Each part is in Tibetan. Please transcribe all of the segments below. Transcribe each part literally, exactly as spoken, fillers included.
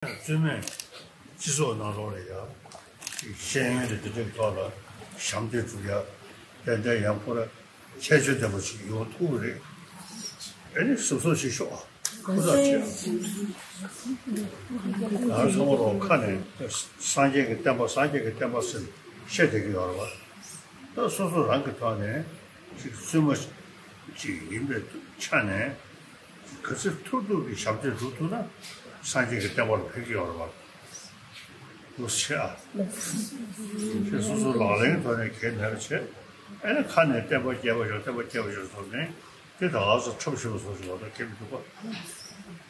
བཙུན་མས་སྤྱི་ཚོགས་ནང་ལོགས་ལ་ཡང་ཤེས་ཡོན་དེ་དེ་འདྲའི་ཐོག་ལ་ཞབས་འདེགས་སྒྲུབ་ཡ་ཏན་ཏན་ཡང་ཁོ་ར་ཁྱད་ཆོས་ལྡན་པ་ཞིག་ཡོང་ཐུབ་ཀྱི་རེད། ཨེ་ནི་སོ་སོ་ཞིག་ཤོག་ཨ། ཁུ་ཚ་ཆེ། ང་ཚང་མ་རོགས་ཁ་ནས་སངས་རྒྱས་ཀྱི་བསྟན་པ་སངས་རྒྱས་ཀྱི་བསྟན་པ་ཟེར་བཤད་བསྡད་ཀྱི་ཡོད་རེད་བ། ད་སོ་སོ་རང་གི་ཐོག་ནས་ཅིག་བཙུན་མ་ཅིག་ཡིན་པའི་ཆ་ནས། ག་ཚོད་ཐུབ་ཐུབ་ཀྱི་ཞབས་འདེགས་སྒྲུབ་ཐུབ་ན་སངས་རྒྱས་ཀྱི་བསྟན་པ་ལ་ཕན་གྱི་ཡོད་རེད་བ། འདུག་སེ་བྱས་ཨ། དེ་སོ་སོ་ལག་ལེན་ཐོག་ནས་གལ་གནད་ཆེ། ཨ་ནི་ཁ་ནས་བསྟན་པ་རྒྱས་པ་ཤོག་བསྟན་པ་རྒྱས་པ་ཤོག་ཟེར་ནས་དེ་ད་ག་ས་འཁྲབ་ཤེས་པ་སོགས་ཤིག་ལ་ད་སྐད་མི་ཐུབ་པ།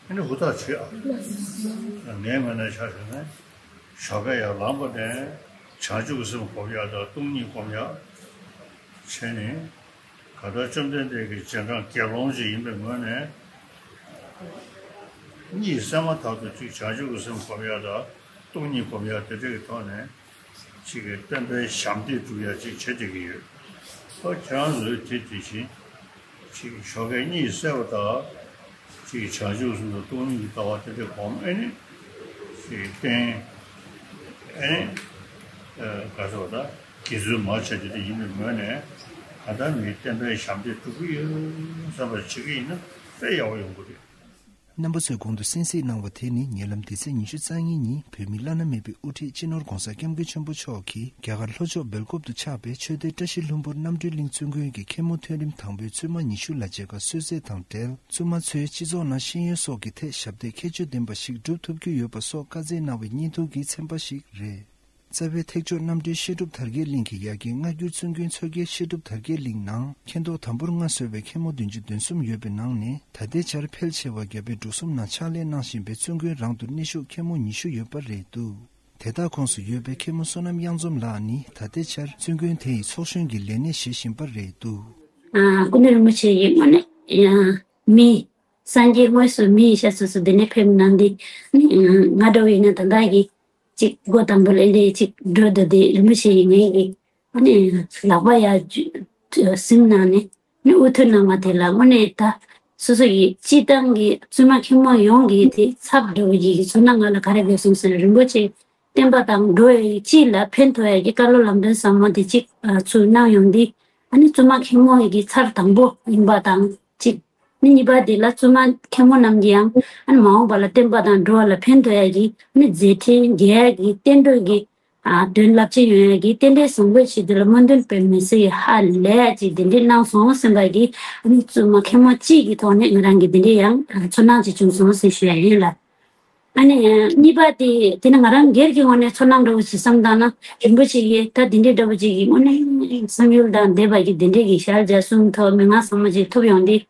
ཨ་ནི་ཧུར་ཐག་བྱེད་ཨ། ངའི་ངོས་ནས་ཆ་བཞག་ན་ཞོགས་ཀས་ཡར་ལངས་པ་ནས་བྱང་ཆུབ་ཀྱི་སེམས་སྒོམ་ཡག་དང་སྟོང་ཉིད་སྒོམ་ཡག་བྱས་ནས། གང་ལྟར་བཅོམ་ལྡན་འདས་ཀྱི་རྗེས་འབྲང་དགེ་སློང་ཞིག་ཡིན་པའི་ངོས་ནས། གཉིད་སད་མ་ཐག་ཏུ་གཅིག་བྱང་ཆུབ་ཀྱི་སེམས་སྒོམ་ཡག་དང་སྟོང་ཉིད་སྒོམ་ཡག་དེ་འདྲ་གི་ཐོག་ནས་གཅིག་གི་བསྟན་པའི་ཞབས་འདེགས་སྒྲུབ་ཡག་ཅིག་བྱེད་བསྡད་ཀྱི་ཡོད། ཨོ་ཁྱེད་རང་ཚོས་དེ་དེ་བཞིན་གཅིག་ཞོགས་ཀས་གཉིད་སད་པ་དང་། ཅིག་བྱང་ཆུབ་སེམས་དང་སྟོང་ཉིད་ཀྱི་ལྟ་བ་དེ་འདྲ་སྒོམ་ཨེ་ནི། ཅིག་བསྟེན། ཨེ་ནི། ག་ཚོད་ད་དགེ་ཚུལ་མ་བྱས་དེ་འདྲ་ཡིན་པའི་ངོས་ནས་གང་ལྟར་མིའི་བསྟན་པའི་ཞབས་འདེགས་སྒྲུབ་ཀྱི་ཡོད་བསམ་པ་བྱེད་ཀྱི་ཡིན་ན་དཔེ་ཡག་པོ་ཡོང་གི་རེད། རྣམ་པ་ཚོས་གོང་དུ་གསན་གཟིགས་གནང་བ་དེ་ནི་ཉེ་ལམ་འདི་ཚེས་ཉི་ཤུ་རྩ་གཉིས་ཉིན་བོད་མིའི་བླ་ན་མེད་པའི་དབུ་ཁྲིད་སྤྱི་ནོར་༧གོང་ས་༧སྐྱབས་མགོན་ཆེན་པོ་མཆོག་གིས་རྒྱ་གར་ལྷོ་ཕྱོགས་སྦེལ་ཀོབ་ཏུ་ཆགས་པའི་ཆོས་སྡེ་བཀྲ་ཤིས་ལྷུན་པོར་རྣམ་གྲོལ་གླིང་བཙུན་དགོན་གྱི་མཁན་མོ་ཐོན་རིམ་དང་པོའི་བཙུན་མ་ཉི་ཤུ་ལ་མཇལ་ཁ་གསོལ་སྩལ་དང་འབྲེལ། བཙུན་མ་ཚོས་སྤྱི་ཚོགས་ནང་ཤེས་ཡོན་སོགས་ཀྱི་ཐད་ཞབས་འདེགས་ཁྱད་ཆོས་ལྡན་པ་ཞིག་སྒྲུབ་ཐུབ་ཀྱི་ཡོད་པ་སོགས་བཀའ་སྩལ་གནང་བའི་བརྙན་ཐུང་གི་ཚན་པ་ཞིག་རེད། རྩ་བའི་ཐེག་མཆོག་རྣམ་འདྲེན་བཤད་སྒྲུབ་དར་རྒྱས་གླིང་གི་ཡ་གྱལ་སྔ་འགྱུར་བཙུན་དགོན་མཚོ་རྒྱལ་བཤད་སྒྲུབ་དར་རྒྱས་གླིང་ནང་མཁྱེན་རྟོགས་དམ་པོར་མངའ་གསོལ་བའི་མཁན་མོ་བདུན་ཅུ་དོན་གསུམ་ཡོད་པའི་ནང་ནས་ད་ལྟའི་ཆར་ཕལ་ཆེ་བ་རྒྱ་བལ་འབྲུག་གསུམ་ནང་ཕྱག་ལས་གནང་བཞིན་པའི་བཙུན་དགོན་རང་དུ་གནས་བཞུགས་མཁན་མོ་ཉི་ཤུ་ཡོད་པ་རེད་འདུག་དེ་དག་ཁོངས་སུ་ཡོད་པའི་མཁན་མོ་བསོད་ནམས་གཡང་འཛོམས་ལགས་ནི་ད་ལྟའི་ཆར་བཙུན་དགོན་དེ་ཡི་ཚོགས་གཞོན་གྱི་ལས་གནས་བཞེས་བཞིན་པ་རེད་འདུག་ཨ། སྐུ་མདུན་རིན་པོ་ཆེ་ཡིས་དངོས་གནས་ཡང་མི་སངས་རྒྱས་དངོས་སུ་མི་ཡི་ཤ་ཚུགས་སུ་འདི་ནས་ཕེབས་གནང་འདི་ནི་ང་འདྲ་བོ་ཡིན་ན་ད་ལྟ་གི་གཅིག་སྒོ་དང་པོ་ལ་ཨེ་འདྲ་གཅིག་འགྲོ་འདུག་དེ་རིན་པོ་ཆེ་ཡིས་ངའི་གི་ཨ་ནི་ལག་པ་ཡར་ཟིན་གནང་ནས་ནི་དབུ་ཐོད་གནང་བ་དེ་ལ་དངོས་གནས་ད་སོ་སོ་ཡི་སྤྱི་བཏང་གི་བཙུན་མ་མཁན་མོ་ཡོངས་ཀྱི་དེ་ཚབ་འགྲོ་གི་ཚོར་སྣང་ང་ལ་ག་རེ་དགོས་སོང་ཟེར་ན་རིན་པོ་ཆེ་བསྟན་པ་དང་འགྲོ་བའི་སྤྱི་ལ་ཕན་ཐོགས་ཡ་གི་བཀའ་སློབ་ལམ་སྟོན་ཟབ་མོ་དེ་གཅིག་ཚུར་གནང་ཡོང་དུས་ཨ་ནི་བཙུན་མ་མཁན་མོ་ཡི་གི་ཚར་དང་པོ་ཡིན་པ་དང་གཅིག་ནི་གཉིས་པ་དེ་ལ་བཙུན་མ་མཁན་མོ་རྣམས་ཀྱིས་ཡང་ཨ་ནི་མ་འོངས་པ་ལ་བསྟན་པ་དང་འགྲོ་བ་ལ་ཕན་ཐོགས་ཡ་གི་ཨ་ནི་མཛད་འཕྲིན་རྒྱས་ཡ་གི་བསྟན་འགྲོའི་གི་ཨ་དོན་རླབས་ཆེན་ཡོང་ཡ་གི་རྟེན་འབྲེལ་བཟང་པོའི་ཆེད་དུ་ལ་སྨོན་འདུན་དཔེ་མི་སྲིད་ཧ་ལས་ཡ་ཅིག་དེ་འདྲས་གནང་སོང་ཟེར་བ་གི་ཨ་ནི་བཙུན་མ་མཁན་མོ་གཅིག་གི་ཐོག་ནས་ང་རང་གི་དེ་འདྲས་ཡང་ཚོར་སྣང་ཅིག་བྱུང་སོང་ཟེར་ཞུ་ཡ་ཡིན་ལ། ཨ་ནི་གཉིས་པ་དེ་དེ་ནི་ང་རང་སྒེར་གྱི་ངོས་ནས་ཚོར་སྣང་འདྲ་བོ་ཞིག་བསམ་བཏང་ན་རིན་པོ་ཆེ་གིས་ད་དེ་འདྲས་འདྲ་བོ་ཅིག་གི་དངོས་གནས་བསམ་ཡུལ་དང་འདས་པ་གི་དེ་འདྲས་ཀྱི་ཞལ་རྒྱ་གསུང་ཐོག་མན་ངག་ཚང་མ་ཅིག་ཐོབ་ཡོང་དུས།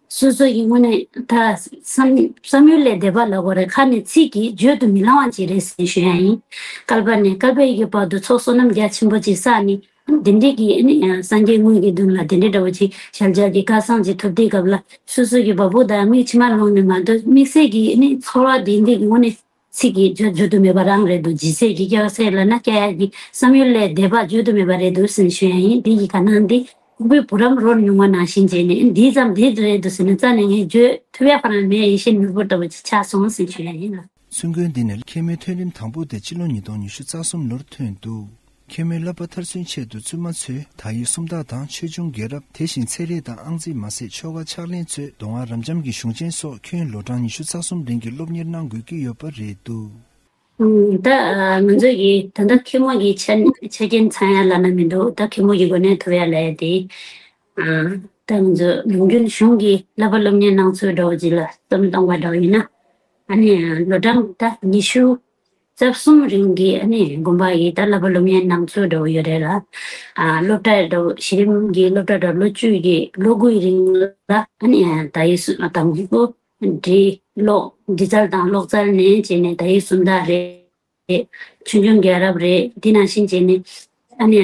སོ་སོ་ཡི་ངོས་ནས་ད་བསམ་བསམ་ཡུལ་ལས་འདས་པ་ལབ་དགོས་རེད། ཁ་ནས་ཚིག་གིས་བརྗོད་དུ་མི་ལང་བ་ཅིག་རེད་ཟེར་ཞུ་ཡ་ཡིན། བསྐལ་པ་ནས་བསྐལ་པའི་གི་བར་དུ་ཚོགས་བསོད་ནམས་རྒྱ་ཆེན་པོ་ཅིག་བསགས་ནས་འདི་འདྲའི་གི་ཨ་ནི་སངས་རྒྱས་དངོས་ཀྱི་མདུན་ལ་དེ་འདྲའི་འདྲ་བོ་ཅིག་ཞལ་མཇལ་གྱི་སྐལ་བཟང་ཅིག་ཐོབ་དུས་སྐབས་ལ་སོ་སོ་གི་བ་སྤུ་དང་མིག་མཆི་མ་ལོག་ནས་མ་གཏོགས་དམིགས་བསལ་གྱི་ཨ་ནི་ཚོར་བ་དེ་འདྲའི་གི་ངོས་ནས། ཚིག་གིས་བརྗོད་བརྗོད་དུ་མེད་པ་རང་རེད་འདུག་ཇི་སྲིད་ཀྱི་སྐྱེ་བ་སྲིད་ལ་ན་སྐྱེ་ཡ་གི་བསམ་ཡུལ་ལས་འདས་པ་བརྗོད་དུ་མེད་པ་རེད་འདུག་ཟེར་ནས་ཞུ་ཡ་ཡིན། འདི་ཡི་ག་ནང་འདི་ཁོག་པའི་བུ་རམ་རོར་ཉུང་བ་ནང་བཞིན་བྱས་ནས་འདི་ཙམ་འདི་རེད་འདུག་ཟེར་ནས་རྩ་ནས་ངས་བརྗོད་ཐུབ་ཡ་ཁོ་རང་མེད། ཡེ་ཤེས་ནོར་བུ་ལྟ་བུ་ཅིག་ཆགས་སོང་ཟེར་ནས་ཞུ་ཡ་ཡིན་ལ། ཚུན་དགོན་འདི་ནས་མཁན་མོའི་ཐོན་རིམ་དང་པོ་དེ་སྤྱི་ལོ་ཉིས་སྟོང་ཉི་ཤུ་རྩ་གསུམ་ལོར་ཐོན་འདུག་མཁན་མོའི་བསླབ་པ་མཐར་སོན་ཆེད་དུ་བཙུན་མ་ཚོས་དག་ཡིག་སུམ་རྟགས་དང་ཆོས་འབྱུང་རྒྱལ་རབས། དེ་བཞིན་ཚན་རིག་དང་ཨང་རྩིས་མ་ཟད་ཆོ་ག་ཕྱག་ལེན་ཚོས་མདོ་སྔགས་རབ་འབྱམས་ཀྱི་གཞུང་ཆེན་སོགས་ཁྱོན་ལོ་གྲངས་ཉི་ཤུ་རྩ་གསུམ་རིང་གི་སློབ་གཉེར་གནང་དགོས་ཀྱི་ཡོད་པ་རེད་འདུག་ཨུམ། ད་ཨ་ང་ཚོ་གི་ད་ལྟ་མཁན་མོ་གི་ཆ་ཆ་རྐྱེན་ཚང་ཡ་ལབ་ན་མི་འདུག་ད་མཁན་མོ་གི་གོ་གནས་ཐོབ་ཡ་ལབ་ཡ་དེ། ཨ་ད་ང་ཚོ་ནམ་རྒྱུན་གཞུང་གི་བསླབ་པ་སློབ་གཉེར་གནང་ཚུལ་འདྲ་བོ་ཅིག་ལ་བསམ་བློ་གཏོང་བ་འདྲ་བོ་ཡིན་ན། ཨ་ནི་ལོ་གྲངས་ད་ཉི་ཤུ་རྩ་གསུམ་རིང་གི་ཨ་ནི་དགོན་པ་ཡི་ད་བསླབ་པ་སློབ་གཉེར་གནང་ཚུལ་འདྲ་བོ་ཡོད་རེད་ལ། ཨ་སློབ་གྲྭ་འདྲ་བོ་གཞི་རིམ་གྱི་སློབ་གྲྭ་འདྲ་བོ་ལོ་བཅུ་ཡི་ལོ་དགུའི་རིང་ལ་ཨ་ནི་ད་ཡིག་སུ་དང་པོ་འབྲི་ཀློག་འབྲི་རྩལ་དང་ཀློག་རྩལ་ནས་བྱས་ནས་ད་ཡིག་སུམ་རྟགས་རེད། ཆོས་འབྱུང་རྒྱལ་རབས་རེད། འདི་ནང་བཞིན་བྱས་ནས་ཨ་ནི་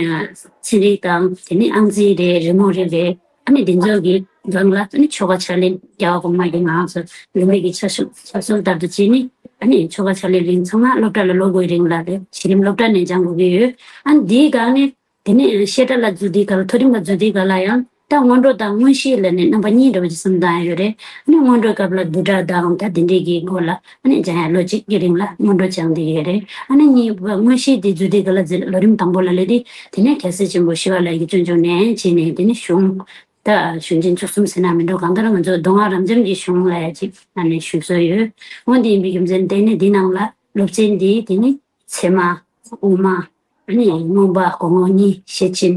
ཚན་རིག་དང་དེ་ནི་ཨང་རྩིས་རེད། རི་མོ་རེད་རེད། ཨ་ནི་འདི་ཚོ་གི་སྒང་ལ་ཨ་ནི་ཆོ་ག་ཕྱག་ལེན་རྒྱལ་བ་གོང་མ་གི་ང་ཚོ་ལུང་པའི་གི་ཕྱག་ཕྱག་སྲོལ་ལྟར་དུ་བྱས་ནས་ཨ་ནི་ཆོ་ག་ཕྱག་ལེན་རིང་ཚང་མ་སློབ་གྲྭ་ལ་ལོ་དགུའི་རིང་ལ་རེད། གཞི་རིམ་སློབ་གྲྭ་ནས་སྦྱང་དགོས་ཀྱི་ཡོད། ཨ་ནི་འདིའི་སྒང་ནས་དེ་ནས་བཤད་གྲྭ་ལ་འཛུལ་དུས་ག་ལ་མཐོ་རིམ་ལ་འཛུལ་དུས་ག་ལ་ཡང་ད་ ད་སྔོན་འགྲོ་དང་དངོས་གཞི་ལ་ནི་རྣམ་པ་གཉིས་འདྲ་བོ་ཅིག་གསུམ་བཏང་ཡོད་རེད། ཨ་ནི་སྔོན་འགྲོའི་སྐབས་ལ་བསྡུ་གྲྭ་དང་ད་དེ་འདྲས་ཀྱི་སྐོར་ལ་ཨ་ནི་སྦྱང་ཡ་ལོ་གཅིག་གི་རིང་ལ་སྔོན་འགྲོ་སྦྱང་བསྡད་ཡོད་རེད། ཨ་ནི་གཉིས་པ་དངོས་གཞི་དེ་འཛུལ་དུས་ག་ལ་འཛུལ་ལོ་རིམ་དང་པོ་ལ་སླེབས་དུས་དེ་ནས་རྒྱལ་སྲས་ཆེན་པོ་ཞི་བ་ལྷ་ཡི་སྤྱོད་འཇུག་ནས་བྱས་ནས་དེ་ནས་གཞུང་ད་གཞུང་ཆེན་བཅུ་གསུམ་ཟེར་ན་མི་འགྲོ། གང་ལྟར་ང་ཚོ་མདོ་སྔགས་རབ་འབྱམས་ཀྱི་གཞུང་ལ་ཡ་ཅིག་ཨ་ནི་ཞུགས་སྲོལ་ཡོད། འོན་ཏེ་ཡིན་པའི་རྒྱུ་མཚན་དེ་ནི་འདི་ནང་ལ་སློབ་ཚན་འདི་དེ་ནི་ཚད་མ། དབུ་མ། ཨ་ནི་མངོན་པ་སྒོ་ངོགས་གཉིས། ཤེར་ཕྱིན།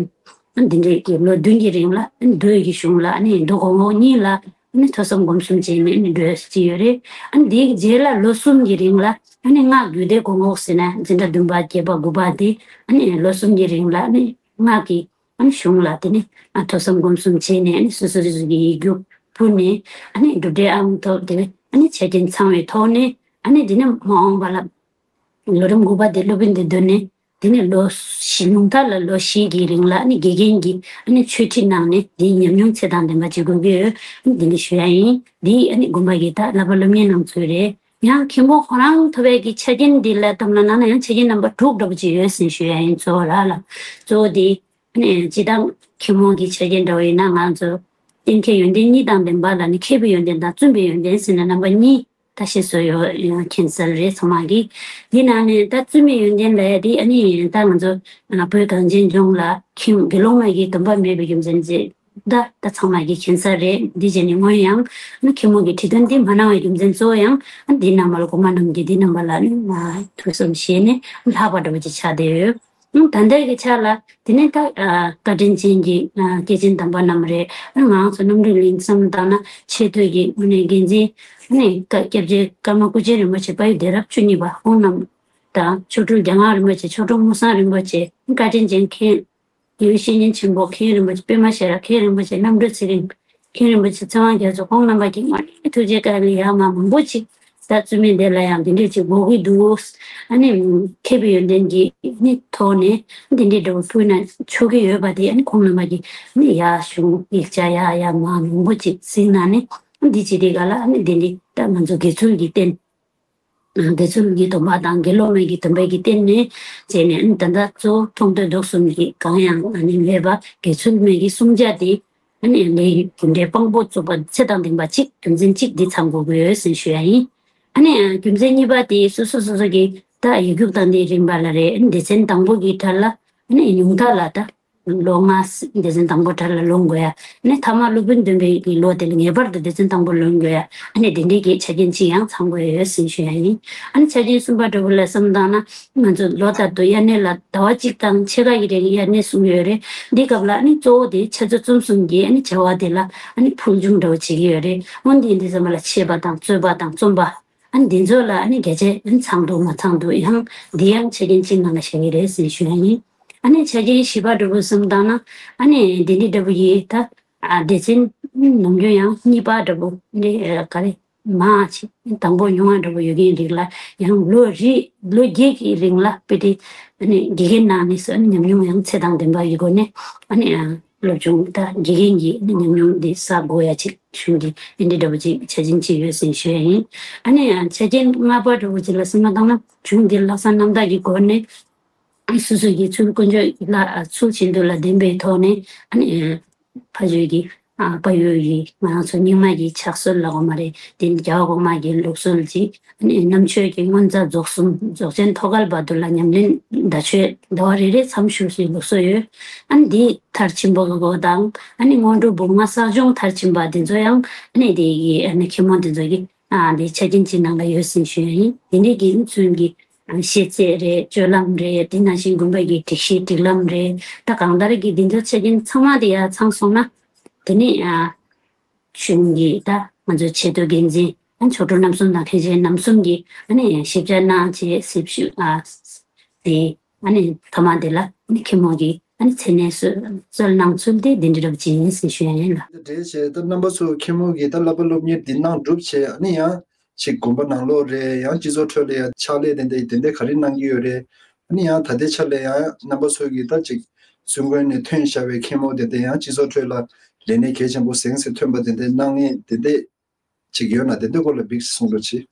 ཨ་འདི་འདྲའི་གི་ལོ་བདུན་གྱི་རིང་ལ་ཨ་ནི་མདོ་ཡི་གི་གཞུང་ལ་ཨ་ནི་མདོ་སྒོ་ངོགས་གཉིས་ལ་ཨ་ནི་ཐོས་བསམ་སྒོམ་གསུམ་བྱས་ནས་ཨ་ནི་འགྲོ་ཡ་ཅིག་ཡོད་རེད། ཨ་ནི་འདིའི་རྗེས་ལ་ལོ་གསུམ་གྱི་རིང་ལ་ཨ་ནི་སྔགས་རྒྱུད་སྡེ་སྒོ་ངོགས་ཟེར་ན་འཛིན་གྲྭ་བདུན་པ་བརྒྱད་པ་དགུ་པ་དེ་ཨ་ནི་ལོ་གསུམ་གྱི་རིང་ལ་ཨ་ནི་སྔགས་ཀྱི་ཨ་ནི་གཞུང་ལ་དེ་ནི་ཨ་ཐོས་བསམ་སྒོམ་གསུམ་བྱས་ནས་ཨ་ནི་སོ་སོ་སོ་སོ་གི་ཡིག་རྒྱུགས་ཕུལ་ནས་ཨ་ནི་གྲུབ་འབྲས་ཨང་ཐོབ་དེ་ཨ་ནི་ཆ་རྐྱེན་ཚང་བའི་ཐོག་ནས་ཨ་ནི་དེ་ནི་མ་འོངས་པ་ལ། ལོ་རིམ་དགུ་པ་དེ་སློབ་དཔོན་དེ་འདོན་ནས་དེ་ནས་ལོ་བཞི་ཉུང་མཐའ་ལ་ལོ་བཞི་གི་རིང་ལ་ནི་དགེ་རྒན་གྱིས་ནི་ཆོས་ཁྲིད་གནང་ནས་དེའི་ཉམས་མྱོང་ཚད་དང་ལྡན་པ་བྱེད་དགོས་ཀྱི་ཡོད། འདི་འདྲ་ཞུ་ཡ་ཡིན། འདི་ནི་དགོན་པ་གི་ད་བསླབ་པ་སློབ་གཉེར་གནང་ཚུལ་རེད། ཡང་མཁན་པོ་ཁོ་རང་ཐོབ་པའི་གི་ཆ་རྐྱེན་འདི་ལ་བསྡོམས་ན་ནང་ན་ཡང་ཆ་རྐྱེན་རྣམ་པ་དྲུག་འདྲ་པོ་ཅིག་ཡོད་ཟེར་ཞུ་ཡ་ཡིན། གཙོ་བོ་ར་ལ་གཙོ་བོ་དེ་ནི་སྤྱི་བཏང་མཁན་པོ་གི་ཆ་རྐྱེན་འདྲ་པོ་ཡིན་ན་ང་ཚོ་གཏན་འཁེལ་ཡོན་ཏན་གཉིས་དང་ལྡན་པ་ལ་ནི་མཁས་པའི་ཡོན་ཏན་དང་བཙུན་པའི་ཡོན་ཏན་ཟེར་ནས་རྣམ་པ་གཉིས། ད་ཤེས་སོ་ཡོད་ཡང་མཁྱེན་གསལ་རེད་ཚང་མ་གིས། འདི་ནང་ནས་ད་བཙུན་མའི་ཡོན་ཏན་ལ་ཡ་དེ་ཨ་ནི་ད་ང་ཚོ་བོད་གངས་ཅན་ལྗོངས་ལ་ཁྱིམ་དགེ་སློང་མ་གི་སྡོམ་པ་མེད་པའི་རྒྱུ་མཚན་ཅིག་ད་ད་ཚང་མ་གིས་མཁྱེན་གསལ་རེད། འདི་བྱས་ནས་སྔོན་ཡང་ཨ་ནི་མཁན་མོ་གི་ཁྲི་སྟོན་འདི་མ་གནང་བའི་རྒྱུ་མཚན་གཙོ་བོ་ཡང་ཨ་འདི་རྣམ་པ་ལ་གོང་མ་རྣམས་ཀྱིས་འདི་རྣམ་པ་ལ་ཨ་ནི་མ་ཐུགས་བསམ་བཞེས་ནས་ལྷག་པ་འདྲ་པོ་ཅིག་ཆགས་བསྡད་ཡོད། ཨང་ད་ལྟའི་གི་ཆ་ལ་དེ་ནས་ད་ཨ་བཀའ་དྲིན་ཅན་གྱི་ཨ་སྐྱེས་ཆེན་དམ་པ་རྣམས་རེད། ཨ་ང་ཚོ་རྣམ་གྲོལ་གླིང་བསམ་བཏང་ན་ཆེས་མཐོའི་གི་དངོས་གནས་འགན་འཛིན་ཨ་ནི་བཀའ་སྐྱབས་རྗེ་ཀརྨ་སྐུ་ཆེན་རིན་པོ་ཆེ་དཔལ་ཡུལ་གདན་རབས་བཅུ་གཉིས་པ་ཁོང་རྣམས་དང་ཆོ་འཕྲུལ་རྒྱ་སྔགས་རིན་པོ་ཆེ། ཆོ་འཕྲུལ་མུ་སང་རིན་པོ་ཆེ། བཀའ་དྲིན་ཅན་མཁན་ཡུལ་བཤེས་གཉེན་ཆེན་པོ་མཁན་རིན་པོ་ཆེ། པད་མ་ཤེས་རབ་མཁན་རིན་པོ་ཆེ། རྣམ་གྲོལ་ཚེ་རིང་མཁན་རིན་པོ་ཆེ། ཚེ་དབང་རྒྱ་མཚོ་ཁོང་རྣམ་པ་གི་དངོས་གནས་ཐུགས་རྗེ་བཀའ་ལས་ཡར་མར་མང་པོ་ཅིག་ད་བཙུན་མའི་སྡེ་ལ་ཡང་འདི་འདྲས་ཅིག་དགོས་ཀྱི་འདུག་ཨ་ནི་མཁས་པའི་ཡོན་ཏན་གྱི་ནི་ཐོག་ནས་འདི་འདྲས་འདྲ་པོ་ཕུལ་ན་ཆོག་གི་ཡོད་པ་དེ་ཨ་ནི་ཁོང་རྣམ་པ་གི་ནི་ཡར་གཞུང་ཡིག་ཆ་ཡར་ཡར་མར་མང་པོ་ཅིག་གཟིགས་ན་ནི་འདི་བྱེད་དེ་ག་ལ་ཨ་ནི་འདི་འདྲས་ད་ང་ཚོ་དགེ་ཚུལ་གྱི་རྟེན། དགེ་ཚུལ་གྱི་སྡོམ་པ་དང་དགེ་སློབ་མའི་གི་སྡོམ་པའི་གི་རྟེན་ནས་བྱས་ནས་ཨ་ནི་ད་ལྟ་གཙོ་བོ་མཐོང་ཐོས་རྟོག་གསུམ་གྱི་གང་ཡང་ཨ་ནི་མེད་པ་དགེ་ཚུལ་མའི་གི་བསྲུང་བྱ་དེ་ཨ་ནི་ལས་རྒྱུ་འབྲས་དཔང་པོ་བཙུགས་པ་ཚེ་དང་ལྡན་པ་གཅིག་རྒྱུ་མཚན་གཅིག་འདི་ཚང་དགོས་ཀྱི་ཡོད་ཟེར་ཞུ་ཡ་ཡིན། ཨ་ནི་རྒྱུ་མཚན་གཉིས་པ་དེ་སོ་སོ་སོ་སོ་གི་ད་ཡིག་རྒྱུགས་དང་དེའི་རིམ་པ་ལ་རེད། ཨ་ནི་སྡེ་ཚན་དང་པོ་གི་གྲལ་ལ་ཨ་ནི་ཉུང་མཐའ་ལ་ད། ལོ་ལྔ་སྡེ་ཚན་དང་པོ་གྲལ་ལ་ལོན་དགོས་ཡ། ཨ་ནི་ཐ་མ་སློབ་དཔོན་འདོན་པའི་གི་ལོ་དེ་ལ་ངེས་པར་དུ་སྡེ་ཚན་དང་པོ་ལོན་དགོས་ཡ། ཨ་ནི་དེ་འདྲའི་གི་ཆ་རྐྱེན་ཅིག་ཡང་ཚང་དགོས་ཡོད་ཟེར་ཞུ་ཡ་ཡིན། ཨ་ནི་ཆ་རྐྱེན་གསུམ་པ་འདྲ་པོ་ལ་བསམ་བཏང་ན་ང་ཚོ་ལོ་ལྟར་དུ་དབྱར་གནས་ལ་ཟླ་བ་གཅིག་དང་ཕྱེད་ཀ་གི་རིང་དབྱར་གནས་གསུམ་ཡོད་རེད། འདི་སྐབས་ལ་ཨ་ནི་གཙོ་བོ་དེ་འཆད་རྩོད་རྩོམ་གསུམ་གྱི་ཨ་ནི་བྱ་བ་དེ་ལ་ཨ་ནི་ཕུལ་བྱུང་འདྲ་པོ་བྱེད་ཀྱི་ཡོད་རེད། འོན་ཏེ་འདི་ཙམ་པ་ལ་འཆད་པ་དང་རྩོད་པ་དང་རྩོམ་པ། ཨ་ནི་འདི་ཚོ་ལ་ཨ་ནི་རྒྱ་ཆེ་ཨ་ནི་ཚང་འདུག་མ་ཚང་འདུག་ཡང་འདི་ཡང་ཆ་རྐྱེན་གཅིག་ནང་ལ་བཞག་གི་རེད་ཟེར་ཞུ་ཡ་ཡིན། ཨ་ནི་ཆ་རྐྱེན་བཞི་པ་འདྲ་པོ་བསམ་བཏང་ན་ཨ་ནི་འདི་འདྲའི་འདྲ་པོ་ཡིན་ད། ཨ་སྡེ་ཚན་ནམ་རྒྱུན་ཡང་གཉིས་པ་འདྲ་པོ་འདི་ག་རེ་མ་ཆེ་དང་པོ་ཉུང་བ་འདྲ་པོ་ཡོད་མཁན་རིགས་ལ་ཡང་ལོ་རེ་ལོ་བརྒྱད་ཀྱི་རིང་ལ་དཔེ་དེ་ཨ་ནི་དགེ་རྒན་གནང་ནས་སུ་ཨ་ནི་ཉམས་མྱོང་ཡང་ཚད་དང་ལྡན་པ་ཡི་སྒོ་ནས་ཨ་ནི། སློབ་སྦྱོང་དང་དགེ་རྒན་གྱི་ཉམས་མྱོང་འདི་གསར་འགོད་ཡ་ཅིག་གཞུང་གི་འདི་འདྲ་པོ་ཅིག་ཆ་རྐྱེན་ཅིག་ཡོད་ཟེར་ཞུ་ཡ་ཡིན། ཨ་ནི་ཡང་ཆ་རྐྱེན་ལྔ་པ་འདྲ་པོ་ཅིག་ལ་བསམ་བློ་བཏང་ན་གཞུང་འདི་ལྷག་བསམ་རྣམ་དག་གི་སྒོ་ནས་སོ་སོ་གི་ཚུལ་དཀོན་མཆོག་ལ་ཚུལ་བཞིན་དུ་ལ་བདེན་པའི་ཐོག་ནས་ཨ་ནི་ཕ་ཡུལ་གྱི་ཨ་ཕ་ཡུལ་གྱི་ང་རང་ཚོ་རྙིང་མ་གི་ཕྱག་སྲོལ་ལ་འོ་མ་རེད་དེ་རྒྱལ་བ་གོང་མ་གི་ལུགས་སྲོལ་གྱི་ཨ་ནི་རྣམ་དཔྱོད་ཀྱི་མངོན་རྩ་རྫོགས་གསུམ་རྫོགས་ཆེན་ཐོད་རྒལ་བར་དུ་ལ་ཉམས་ལེན་ཟླ་མཆོད་ཟླ་བ་རེ་རེ་མཚམས་བཞག་སའི་ལུགས་སྲོལ་ཡོད། ཨ་ནི་འདི་མཐར་ཕྱིན་པ་གི་སྒོ་དང་ཨ་ནི་སྔོན་འགྲོ་སྦུག་ལྔ་གསག་སྦྱོང་མཐར་ཕྱིན་པ་འདི་ཚོ་ཡང་ཨ་ནི་དེ་གི་ཨ་ནི་མཁན་མོ་འདི་ཚོ་གི་ཨ་འདི་ཆ་རྐྱེན་གྱི་ནང་ལ་ཡོད་ཟེར་ཞུ་ཡ་ཡིན། དེ་འདྲའི་གི་ཚུན་གྱི་ཨ་ཤེས་ཚད་རེད། སྤྱོད་ལམ་རེད། དེ་ནང་བཞིན་དགོན་པ་གི་སྒྲིག་གཞི་སྒྲིག་ལམ་རེད། ད་གང་ལྟར་གི་འདི་ཚོ་ཆ་རྐྱེན་ཚང་མ་དེ་ཡར་ཚང་སོང་ན་དེ་ནི་ཨ། གཞུང་གི་ད་ང་ཚོའི་ཆེས་མཐོའི་འགན་འཛིན་ཨ་མཆོག་སྤྲུལ་རྣམ་གསུམ་དང་མཁན་ཆེན་རྣམ་གསུམ་གྱིས་ཨ་ནི་ཞིབ་ཆ་གནང་བྱས་ཞིབ་ཞུ་ཨ་དེ་ཨ་ནི་ཐ་མ་དེ་ལ་ཨ་ནི་མཁན་མོ་གིས་ཨ་ནི་མཚན་གནས་སྩོལ་གནང་ཚུལ་དེ་འདི་འདྲ་རབ་ཅིག་ཡིན་ཟེར་ཞུ་ཡ་ཡིན་ལ། འདི་འདྲའི་བྱས་ད་རྣམ་པ་ཚོ་མཁན་མོ་གིས་ད་བསླབ་པ་སློབ་གཉེར་འདི་གནང་གྲུབ་བྱས་ཨ་ནི་ཡང་ཅིག་དགོན་པ་ནང་ལོགས་རེད། ཡང་སྤྱི་ཚོགས་ཁྲོད་ལ་ཡང་ཕྱག་ལས་དེ་འདྲ་དེ་འདྲ་ག་རེ་གནང་གི་ཡོད་རེད། ཨ་ནི་ཡང་ད་ལྟའི་ཆ་ལ་ཡང་རྣམ་པ་ཚོ་གིས་ད་ཅིག་བཙུན་དགོན་ནས་ཐོན་བཞག་པའི་མཁན་མོ་དེ་འདྲ་ཡང་སྤྱི་ཚོགས་ཁྲོད་ལ་ལས་གནས་གལ་ཆེན་པོ་གཟེངས་སུ་ཐོན་པ་དེ་འདྲ་གནང་མཁན་དེ་འདྲ་ཅིག་ཡོད་ན་དེ་འདྲའི་སྐོར་ལ་བིག་གསུང་རོགས་གྱིས།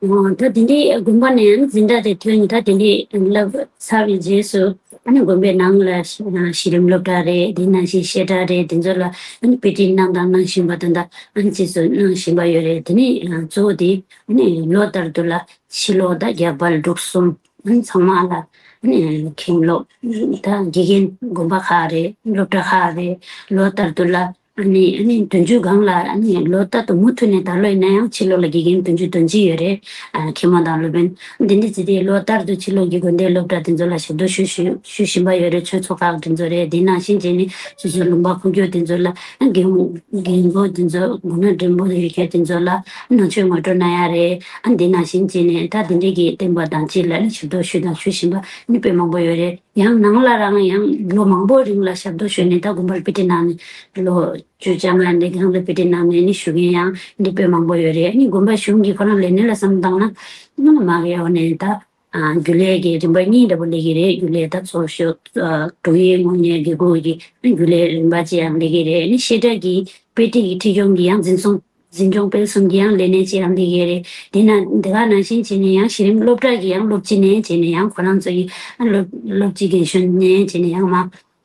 ད་དེ་འདྲའི་དགོན་པ་ནས་འཛིན་གྲྭ་དེ་ཐོན། ད་དེ་འདྲའི་བསླབ་ཚར་བའི་རྗེས་སུ་ཨ་ནི་དགོན་པའི་ནང་ལ་གཞི་རིམ་སློབ་གྲྭ་རེད། དེ་ནང་བཞིན་བཤད་གྲྭ་རེད། དེ་ཚོ་ལ་ཨ་ནི་དཔེ་ཁྲིད་གནང་དང་གནང་བཞིན་པ་དང་། ད་ཨ་ནི་རྗེས་སུ་གནང་བཞིན་པ་ཡོད་རེད། དེ་ནས་གཙོ་བོ་དེ་ཨ་ནི་ལོ་ལྟར་དུ་ལ་ཕྱི་ལོགས་དང་རྒྱ་བལ་འབྲུག་གསུམ་ཨ་ནི་ཚང་མ་ལ་ཨ་ནི་མཁན་སློབ་ད་དགེ་རྒན་དགོན་པ་ཁག་རེད། སློབ་གྲྭ་ཁག་རེད། ལོ་ལྟར་དུ་ལ་ཨ་ནི་ཨ་ནི་བདུན་ཅུ་སྒང་ལ་ཨ་ནི་ལོ་ལྟར་དུ་མུ་མཐུད་ནས། ད་ལོ་ཡིན་ན་ཡང་ཕྱི་ལོགས་ལ་དགེ་རྒན་བདུན་ཅུ་དོན་གཅིག་ཡོད་རེད། ཨ་མཁན་མོ་དང་སློབ་དཔོན་འདི་འདྲ་བྱས་ཏེ་ལོ་ལྟར་དུ་ཕྱི་ལོགས་ཀྱི་དགོན་སྡེ་སློབ་གྲྭ་དེ་ཚོ་ལ་ཞབས་ཏོག་ཞུ་ཞུ་ཞུ་བཞིན་པ་ཡོད་རེད། ཆོས་ཚོགས་ཁག་དེ་ཚོ་རེད། དེ་ནང་བཞིན་བྱས་ནས་སོ་སོའི་ལུང་པ་ཁུག་ཀྱོག་དེ་ཚོ་ལ་ཨ་རྒན་རྒན་པོ་དེ་ཚོ་དགུང་ན་འདྲེན་པོ་ཡོད་མཁན་དེ་ཚོ་ལ་ནང་ཆོས་ངོ་སྤྲོད་གནང་ཡ་རེད། ཨ་འདི་ནང་བཞིན་བྱས་ནས་ད་དེ་འདྲས་ཀྱི་བསྟན་པ་དང་ཅི་ལ་ནི་ཞབས་ཏོག་ཞུ་དང་ཞུ་བཞིན་པ་ནི་དཔེ་མང་པོ་ཡོད་རེད། ཡང་ནང་ལ་རང་ཡང་ལོ་མང་པོ་རིང་ལ་ཞབས་ཏོག་ཞུས་ནས། ད་དགོན་པར་དཔེ་ཁྲིད་གནང་ནས་ལོ་བཅུ་བཅོ་ལྔ་འདི་སྒང་ལ་དཔེ་ཁྲིད་གནང་ནས་ནི་བཞུགས་མཁན་ཡང་འདི་དཔེ་མང་པོ་ཡོད་རེད། ནི་དགོན་པ་གཞུང་གིས་ཁོ་རང་ལས་སྣེ་ལ་བསམ་བཏང་ན་ནི་མ་གི་འོ་ནས་ད་རྒྱུན་ལས་ཀྱི་རིམ་པ་གཉིས་འདྲ་པོ་སླེབས་ཀྱི་རེད། རྒྱུན་ལས་ད་ཚོགས་ཞུགས་དྲུང་ཡིག་དངུལ་གཉེར་དགེ་སྐོས་ཀྱི་རྒྱུན་ལས་རིམ་པ་ཅིག་ཡང་སླེབས་ཀྱི་རེད། ནི་བཤད་གྲྭ་གི་དཔེ་ཁྲིད་ཀྱི་ཁྲིད་སྐྱོང་གི་ཡང་འཛིན་སོང་། འཛིན་སྐྱོང་སྤེལ་གསུམ་གྱི་ཡང་ལས་སྣེ་ཅིག་ཡང་སླེབས་ཀྱི་རེད། དེ་ན་འདི་ག་ནང་བཞིན་བྱས་ནས་ཡང་གཞི་རིམ་སློབ་གྲྭ་གི་ཡང་སློབ་སྤྱི་ནས་བྱས་ནས་ཡང་ཁོ་རང་ཚོ་ཡི་སློབ་སློབ་སྤྱི་རྒན་གཞོན་ནས་བྱས་ནས་ཡང་མ་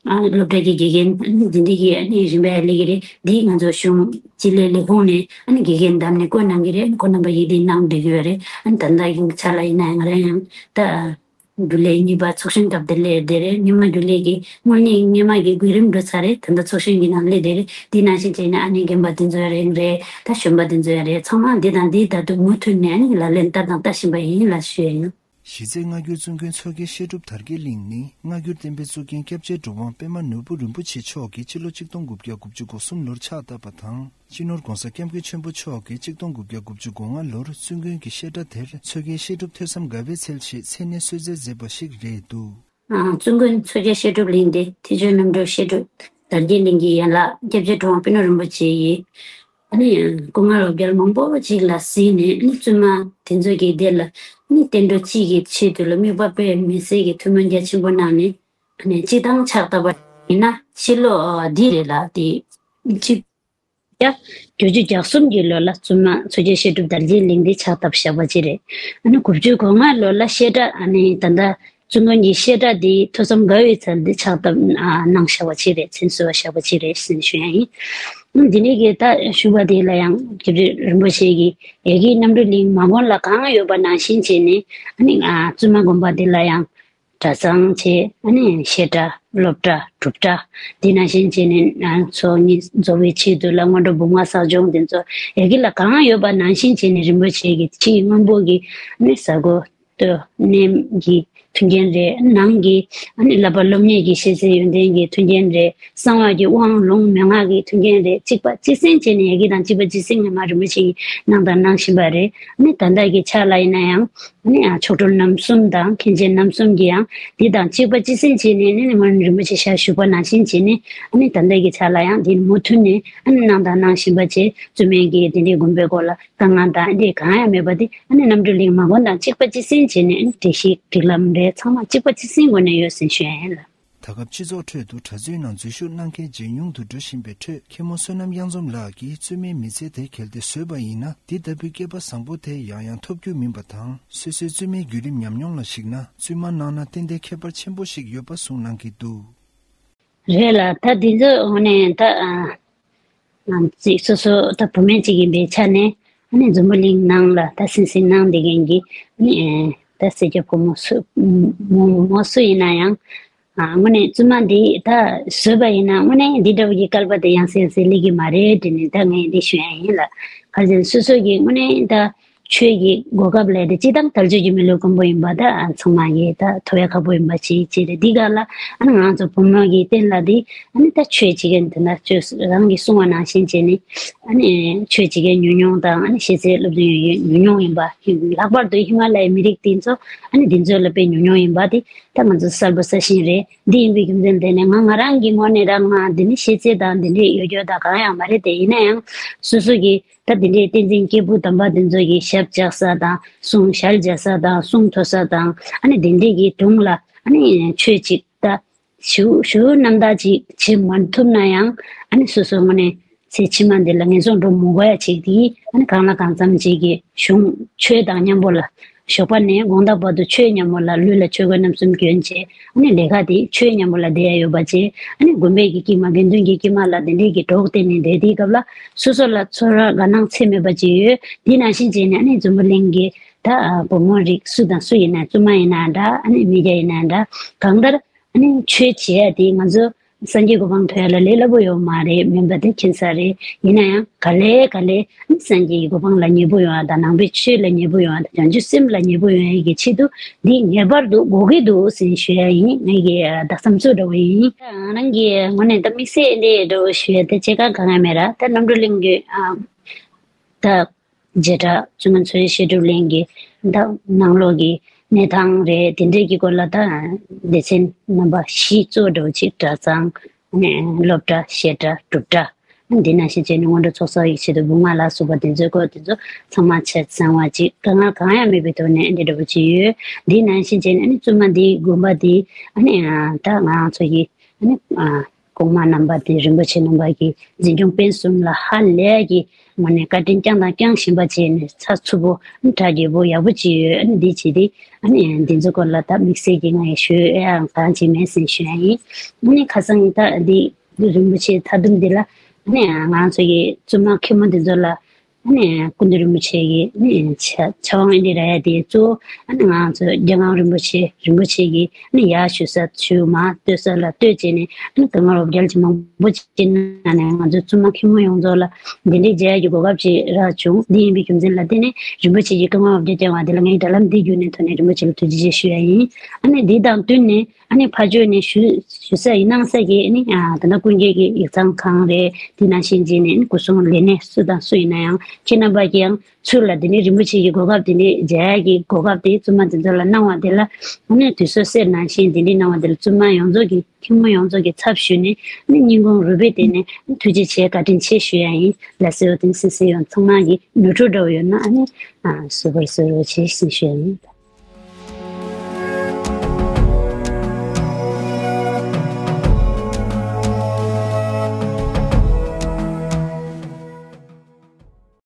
ཨ་སློབ་གྲྭ་གི་དགེ་རྒན་འདི་འདི་གི་ཨ་ནི་རིམ་པས་སླེབས་ཀྱི་རེད། འདི་ང་ཚོ་གཞུང་སྤྱི་ལས་ལས་ཁུངས་ནས་ཨ་ནི་དགེ་རྒན་བདམས་ནས་བསྐོ་གནང་གི་རེད། ཁོ་རྣམ་པ་ཡིད་གཏིང་གནང་བསྡད་ཀྱི་ཡོད་རེད། ཨ་ནི་ད་ལྟ་གི་ཆ་ལ་ཡིན་ན་ང་རང་ཡང་ད། རྒྱུན་ལས་གཉིས་པ་ཚོགས་གཞོན་སྐབས་དེ་སླེབས་བསྡད་རེད། སྔོན་མ་རྒྱུན་ལས་ཀྱི་དངུལ་གཉེར་སྔོན་མ་གི་བརྒྱུད་རིམ་འགྲོ་ཚར་རེད། ད་ལྟ་ཚོགས་གཞོན་གྱི་ནང་སླེབས་བསྡད་རེད། དེ་ནང་བཞིན་བྱས་ནས་ཨ་ནི་རྒན་པ་དེ་ཚོ་རེད། རེད། ད་གཞོན་པ་དེ་ཚོ་རེད། ཚང་མ་འདི་དང་འདི་ད་དུང་མུ་མཐུད་ནས་ཨ་ནི་ལག་ལེན་བསྟར་དང་བསྟར་བཞིན་པ་ཡིན་ལ་ཞུ་ཡ་ཡིན། གཞི་རྩའི་སྔ་འགྱུར་བཙུན་དགོན་མཚོ་རྒྱལ་བཤད་སྒྲུབ་དར་རྒྱས་གླིང་ནི་སྔ་འགྱུར་བསྟན་པའི་གཙུག་རྒྱན་སྐྱབས་རྗེ་གྲུབ་དབང་པདྨ་ནོར་བུ་རིན་པོ་ཆེ་མཆོག་གིས་ཕྱི་ལོ་གཅིག་སྟོང་དགུ་བརྒྱ་དགུ་བཅུ་གོ་གསུམ་ལོར་ཕྱག་བཏབ་པ་དང་། སྤྱི་ནོར་༧གོང་ས་༧སྐྱབས་མགོན་ཆེན་པོ་མཆོག་གིས་གཅིག་སྟོང་དགུ་བརྒྱ་དགུ་བཅུ་གོ་ལྔ་ལོར་བཙུན་དགོན་གྱི་བཤད་གྲྭ་དེར་མཚོ་རྒྱལ་བཤད་སྒྲུབ་ཐོས་བསམ་དགའ་བའི་ཚལ་ཞེས་མཚན་གནས་གསོལ་སྩལ་མཛད་པ་ཞིག་རེད་འདུག། ཨ། བཙུན་དགོན་མཚོ་རྒྱལ་བཤད་སྒྲུབ་གླིང་དེ་ཐེག་མཆོག་རྣམ་གྲོལ་བཤད་སྒྲུབ་དར་རྒྱས་གླིང་གི་ཡན་ལག་སྐྱབས་རྗེ་གྲུབ་དབང་པད་ནོར་རིན་པོ་ཆེ་ཡིས་ཨ་ནི་སྐུ་ངལ་ལོ་བརྒྱ་མང་པོ་ཅིག་ལ་གཟིགས་ནས། ཨ་ནི་བཙུན་མ་དེ་ཚོ་གི་སྡེ་ལ་ཨ་ནི་བསྟན་འགྲོ་སྤྱི་གི་ཆེད་དུ་ལ་དམིགས་པ་དཔེ་མི་སྲིད་ཀྱི་ཐུགས་སྨོན་རྒྱ་ཆེན་པོ་གནང་ནས། ཨ་ནི་སྤྱིར་བཏང་ཕྱག་བཏབ་པ་ཡིན་ན་ཕྱི་ལོ་འདི་རེད་ལ། དེ་གཅིག་བརྒྱ་བརྒྱད་ཅུ་གྱ་གསུམ་གྱི་ལོ་ལ་བཙུན་མ་མཚོ་རྒྱལ་བཤད་སྒྲུབ་དར་རྒྱས་གླིང་འདི་ཕྱག་བཏབ་བཞག་པ་ཅིག་རེད། ཨ་ནི་དགུ་བཅུ་གོ་ལྔ་ལོ་ལ་བཤད་གྲྭ། ཨ་ནི་ད་ལྟ་བཙུན་དགོན་གྱི་བཤད་གྲྭ་འདི་ཐོས་བསམ་དགའ་བའི་ཚལ་འདི་ཕྱག་བཏབ་ཨ་གནང་བཞག་པ་ཅིག་རེད། མཚན་གསོལ་བ་བཞག་པ་ཅིག་རེད་ཟེར་ཞུ་ཡ་ཡིན། ཨ་འདི་ནས་ཀྱི་ད་ཞུ་བ་དེ་ལ་ཡང་རྒྱུད་རིང་རིན་པོ་ཆེ་གིས་ཡ་གི་རྣམ་གྲོལ་གླིང་མ་དགོན་ལ་གང་ཡོད་པ་ནང་བཞིན་བྱས་ནས། ཨ་ནི་ཨ་བཙུན་མ་དགོན་པ་འདི་ལ་ཡང་གྲྭ་ཚང་བྱས། ཨ་ནི་བཤད་གྲྭ། སློབ་གྲྭ། སྒྲུབ་གྲྭ། དེ་ནང་བཞིན་བྱས་ནས་ཨ་ཚོགས་གཉིས་རྫོགས་པའི་ཆེད་དུ་ལ་སྔོན་འགྲོ་འབུམ་ལྔ་བསགས་སྦྱོང་དེ་ཚོ་ཡ་གི་ལ་གང་ཡོད་པ་ནང་བཞིན་བྱས་ནས་རིན་པོ་ཆེ་གིས་ཕྱིའི་སྔོན་པོ་གི་ཨ་ནི་ས་སྒོ་ལྟོས་ནས་ཀྱི་མཐུན་རྐྱེན་རེད། ནང་གི་ཨ་ནི་བསླབ་པ་སློབ་གཉེར་གྱི་ཤེས་ཚད་ཡོན་ཏན་གྱི་མཐུན་རྐྱེན་རེད། གསང་བ་གི་དབང་ལུང་མན་ངག་གི་མཐུན་རྐྱེན་རེད། གཅིག་པ་གཅིག་སེང་བྱས་ནས་ཡ་གི་དང་གཅིག་པ་གཅིག་སེང་ངོ་མ་རིན་པོ་ཆེ་གིས་གནང་དང་གནང་བཞིན་པ་རེད། ཨ་ནི་ད་ལྟ་གི་ཆ་ལ་ཡིན་ན་ཡང་། ཨ་ནི་ཨ་མཆོག་སྤྲུལ་རྣམ་གསུམ་དང་མཁན་ཆེན་རྣམ་གསུམ་གྱིས་ཡང་འདི་དང་གཅིག་པ་གཅིག་སེང་བྱས་ནས་ནི་སྔོན་རིན་པོ་ཆེ་ཞལ་བཞུགས་པ་ནང་བཞིན་བྱས་ནས། ཨ་ནི་ད་ལྟ་གི་ཆ་ལ་ཡང་འདི་མུ་མཐུད་ནས་ཨ་ནི་གནང་དང་གནང་བཞིན་པ་བྱས། བཙུན་མའི་གི་དེ་འདྲའི་དགོན་པའི་སྐོར་ལ་དཀའ་ངལ་དང་འདི་གང་ཡང་མེད་པ་དེ་ཨ་ནི་རྣམ་གྲོལ་གླིང་མ་དགོན་དང་གཅིག་པ་གཅིག་སེང་བྱས་ནས། ཨ་ནི་སྒྲིག་གཞི་སྒྲིག་ལམ་རེད། ཚང་མ་གཅིག་པ་གཅིག་སེང་སྒོ་ནས་ཡོད་ཟེར་ཞུ་ཡ་ཡིན་ལ། ད་སྐབས་སྤྱི་ཚོགས་ཁྲོད་དུ་གྲྭ་བཙུན་ནང་འཛུལ་ཞུགས་གནང་མཁན་ཇེ་ཉུང་དུ་འགྲོ་བཞིན་པའི་ཁྲོད། མཁན་མོ་བསོད་ནམས་དབྱངས་འཛོམས་ལགས་ཀྱིས་བཙུན་མའི་མི་ཚེ་དེ་གལ་ཏེ་བཟོས་པ་ཡིན་ན། འདི་ལྟ་བུའི་སྐལ་པ་བཟང་པོ་དེ་ཡང་ཡང་ཐོབ་རྒྱུ་མིན་པ་དང་། སོ་སོའི་བཙུན་མའི་བརྒྱུད་རིམ་ཉམས་མྱོང་ལ་གཞིགས་ན། བཙུན་མ་གནང་ན་ཏན་ཏན་ཁྱད་པར་ཆེན་པོ་ཞིག་ཡོད་པ་གསུངས་གནང་གི་འདུག། རེད་ལ། ད་འདི་ཚོ་དངོས་གནས་ད་ཨ་ང་ཚོ་སོ་སོ་ད་བུད་མེད་ཅིག་ཡིན་པའི་ཆ་ནས། ཨ་ནི་འཛམ་བུ་གླིང་ནང་ལ་ད་སེམས་སེམས་ནང་བསྡད་མཁན་གྱི་ཨ་ནི་ད་སེར་སྐྱ་ཕོ་མོ་སུ་མོ་མོ་སུ་ཡིན་ན་ཡང་། ཨ་དངོས་གནས་བཙུན་མ་འདི་ད་བཟོས་པ་ཡིན་ན། དངོས་གནས་འདི་འདྲ་བོ་གི་སྐལ་པ་དེ་ཡང་སེ་ཡང་སེ་སླེབས་ཀྱི་མ་རེད་དྲན་ནས་ད་ངས་འདི་ཞུ་ཡ་ཡིན་ལ། ག་ཚོད་སོ་སོ་གི་དངོས་གནས་ད། ཆོས་ཀྱི་གོ་སྐབས་ལས་དེ་སྤྱིར་བཏང་དལ་འབྱོར་གྱི་མི་ལུས་དཀོན་པོ་ཡིན་པ་ད་ཚང་མ་གིས་ད་ཐོབ་ཡ་ཁག་པོ་ཡིན་པ་ཅིག་ཅིག་རེད། འདི་ག་ལ་ཨ་ནི་ང་ཚོ་བུ་མོ་གི་སྟེང་ལ་དེ་ཨ་ནི་ད་ཆོས་བྱེད་མཁན་དེ་འདྲ་ཆོས་རང་གིས་གསུངས་པ་ནང་བཞིན་བྱས་ནས། ཨ་ནི་ཆོས་བྱེད་མཁན་ཉུང་ཉུང་དང་། ཨ་ནི་ཤེས་ཚད་སློབ་སྟོན་ཡོད་མཁན་ཉུང་ཉུང་ཡིན་པ། ལྷག་པར་དུ་ཧི་མ་ལ་ཡའི་མི་རིགས་དེ་ཚོ་ཨ་ནི་དེ་ཚོ་ལ་དཔེ་ཉུང་ཉུང་ཡིན་པ་དེ་ད་ང་ཚོ་གསལ་པོ་གསལ་བཞིན་རེད། འདི་ཡིན་པའི་རྒྱུ་མཚན་དེ་ནས་ང་ང་རང་གི་ངོས་ནས་རང་ང་འདི་ནི་ཤེས་ཚད་དང་འདི་འདྲའི་ཡོད་རྒྱུ་དང་གང་ཡང་མ་རེད་དེ། ཡིན་ན་ཡང་སོ་སོ་གི་ད་དེ་འདྲའི་བསྟན་འཛིན་སྐྱེས་བུ་དམ་པ་དེ་ཚོ་གི་ཞབས་བཅགས་ས་དང་། གསུང་ཞལ་མཇལ་ས་དང་། གསུང་ཐོས་ས་དང་། ཨ་ནི་དེ་འདྲའི་གི་དྲུང་ལ་ཨ་ནི་ཆོས་ཅིག་ད་ཞུ་ཞུ་རྣམ་དག་ཅིག་བྱེད་མ་ཐུབ་ན་ཡང་། ཨ་ནི་སོ་སོའི་ངོས་ནས་ ཚེ་ཕྱི་མ་འདི་ལ་ངན་སོང་འགྲོ་མི་དགོས་ཡ་ཅིག་དེ་ཨ་ནི་གང་ལ་གང་འཚམ་ཅིག་གི་གཞུང་ཆོས་དང་མཉམ་པོ་ལ། ཞོགས་པ་ནས་དགོང་དག་བར་དུ་ཆོས་མཉམ་པོ་ལ་ལུས་ལ་ཆོས་གོས་རྣམ་གསུམ་གྱོན་བྱས། ཨ་ནི་ལས་ཀ་དེ་ཆོས་མཉམ་པོ་ལ་བསྡད་ཡ་ཡོད་པ་བྱས། ཨ་ནི་དགོན་པའི་གི་དཀྱིལ་མ་དགེ་འདུན་གྱི་དཀྱིལ་མ་ལ་དེ་འདྲའི་གི་གྲོགས་བསྟེན་ནས་བསྡད་དེའི་སྐབས་ལ་སོ་སོ་ལ་ཚོར་བ་དགའ་སྣང་ཚད་མེད་པ་ཅིག་ཡོད། དེ་ནང་བཞིན་བྱས་ནས་ཨ་ནི་འཛམ་བུ་གླིང་གི་ད་བུ་མོ་རིགས་སུ་དང་སུ་ཡིན་ན། བཙུན་མ་ཡིན་ན་འདྲ། ཨ་ནི་མི་སྐྱ་ཡིན་ན་འདྲ། གང་ལྟར་ཨ་ནི་ཆོས་བྱེད་ཡ་དེ་ང་ཚོ་སངས་རྒྱས་གོ་འཕང་ཐོབ་ཡ་ལ་ལས་སླ་པོ་ཡོད་མ་རེད། མིན་པ་དེ་མཁྱེན་ས་རེད། ཡིན་ན་ཡང་ག་ལེ་ག་ལེ་ཨ་ནི་སངས་རྒྱས་ཀྱི་གོ་འཕང་ལ་ཉེ་པོ་ཡོང་བ་དང་། ནང་པའི་ཆོས་ལ་ཉེ་པོ་ཡོང་བ་དང་། བྱང་ཆུབ་སེམས་ལ་ཉེ་པོ་ཡོང་ཡ་གི་ཆེད་དུ་འདི་ངེས་པར་དུ་དགོས་ཀྱི་འདུག་ཟེར་ཞུ་ཡ་ཡིན། ངའི་གི་ད་བསམ་ཚུལ་འདྲ་བོ་ཡིན། རང་གི་ངོས་ནས་ད་དམིགས་བསལ་འདི་འདྲ་བོ་ཞུ་ཡ་དེ་ཅི་གང་གང་ཡང་མེད་ར། ད་རྣམ་གྲོལ་གླིང་གི་ཨ་ད་རྗེས་གྲགས་བཙུན་མ་མཚོ་ཡི་བཤད་སྒྲུབ་གླིང་གི་ད་ནང་ལོགས་ཀྱི་གནས་སྟངས་རེད། དེ་འདྲས་ཀྱི་སྐོར་ལ་ད་སྡེ་ཚན་རྣམ་པ་བཞི་གཙོ་བོ་འདྲ་བོ་ཅིག་གྲྭ་ཚང་། ཨ་ནི་སློབ་གྲྭ། བཤད་གྲྭ། སྒྲུབ་གྲྭ། འདི་ནང་བཞིན་བྱས་ནས་སྔོན་འགྲོ་ཚོགས་བསགས་ཡིག་ཆེད་དུ་སྦུག་མ་ལ་སོགས་པ་དེ་ཚོའི་སྐོར་དེ་ཚོ་ཚང་མ་ཆ་ཚང་བ་ཅིག་དཀའ་ངལ་གང་ཡང་མེད་པའི་ཐོག་ནས་འདི་འདྲ་བོ་ཅིག་ཡོད། འདི་ནང་བཞིན་བྱས་ནས་ཨ་ནི་བཙུན་མ་འདིའི་དགོན་པ་འདི་ཨ་ནི་ད་ང་རང་ཚོ་ཡི་ཨ་ནི་གོང་མ་རྣམ་པ་དེ་རིན་པོ་ཆེ་རྣམ་པ་གི་འཛིན་སྐྱོང་སྤེལ་གསུམ་ལ་ཧ་ལས་ཀྱི་ངོས་ནས་བཀའ་དྲིན་བསྐྱངས་དང་བསྐྱང་བཞིན་པ་བྱས་ནས་ཚགས་ཚུད་པོ་གྲ་རྒྱས་པོ་ཡག་པོ་ཅིག་ཡོད། ཨ་ནི་འདི་བྱས་ཏེ་ཨ་ནི་འདི་ཚོ་སྐོར་ལ་ད་དམིགས་བསལ་གྱི་ང་ཡི་ཞུ་ཡ་ཡང་གང་ཅིག་མེད་ཟེར་ཞུ་ཡ་ཡིན། ཨ་ནི་ཁ་སང་ད་འདི་རིན་པོ་ཆེ་མཐའ་སྡོམ་འདི་ལ་ཨ་ནི་ང་ཚོ་གི་བཙུན་མ་མཁན་མོ་འདི་ཚོ་ལ། ཨ་ནི་སྐུ་མདུན་རིན་པོ་ཆེ་གི་ཨ་ནི་ཕྱག་ཕྱག་དབང་ཨིན་དི་ར་ཡ་དེ་གཙོ་བོ་ཨ་ནི་ང་ཚོ་རྒྱལ་དབང་རིན་པོ་ཆེ་རིན་པོ་ཆེ་གི་ཨ་ནི་ཡར་ཞུ་ས་ཞུ། མར་གཏོད་ས་ལ་གཏོད་བྱས་ནས། ཨ་ནི་དཀའ་ངལ་འོ་བརྒྱལ་གྱི་མང་པོ་ཅིག་ནང་ནས་ང་ཚོ་བཙུན་མ་མཁན་མོ་ཡོངས་རྫོགས་ལ་འདི་འདྲའི་མཇལ་ཡ་གི་གོ་སྐབས་ཅིག་རག་བྱུང་། འདི་ཡིན་པའི་རྒྱུ་མཚན་ལ་བརྟེན་ནས་རིན་པོ་ཆེ་གི་དཀའ་ངལ་འོ་བརྒྱལ་བསྐྱལ་བ་དེ་ལ་ངས་དྲ་ལམ་འདི་བརྒྱུད་ནས་ཐོག་ནས་རིན་པོ་ཆེ་ལ་ཐུགས་རྗེ་ཆེ་ཞུ་ཡ་ཡིན། ཨ་ནི་འདི་དང་བསྟུན་ནས། ཨ་ནི་ཕར་ཕྱོགས་ནས་ཞུ་ཞུ་ས་ཡིན་གནང་ས་གི་ཨ་ནི་ཨ་ད་ལྟ་ཀུན་མཁྱེན་གྱི་ཡིག་ཚང་ཁང་རེད། དེ་ནང་བཞིན་བྱས་ནས་ཨ་ནི་སྐུ་སྲུང་ལས་སྣེ་སུ་དང་སུ་ཡིན་ན་ཡང་ཁྱེད་རྣམ་པ་གིས་ཡང་ཚུར་ལ་དེ་ནས་རིན་པོ་ཆེ་གི་གོ་སྐབས་དེ་འདྲའི་མཇལ་ཡ་གི་གོ་སྐབས་དེ་བཙུན་མ་དེ་ཚོ་ལ་གནང་བ་དེ་ལ་ཨ་ནི་དུས་ཚོད་གསེར་ནང་བཞིན་དེ་འདྲའི་གནང་བ་དེ་ལ་བཙུན་མ་ཡོངས་རྫོགས་ཀྱི་མཁན་མོ་ཡོངས་རྫོགས་ཀྱི་ཚབ་ཞུས་ནས་ཨ་ནི་སྙིང་ཁོང་རུས་པའི་གཏིང་ནས་ཐུགས་རྗེ་ཆེ་བཀའ་དྲིན་ཆེ་ཞུ་ཡ་ཡིན། ལགས་སོ། དེང་སང་སེམས་ཡོད་ཚང་མ་གི་ནོར་འཁྲུལ་འདྲ་བོ་ཡོད་ན་ཨ་ནི་ཨ་བཟོད་པར་གསོལ་རོགས་བྱེད་ཟེར་ཞུ་ཡ་ཡིན།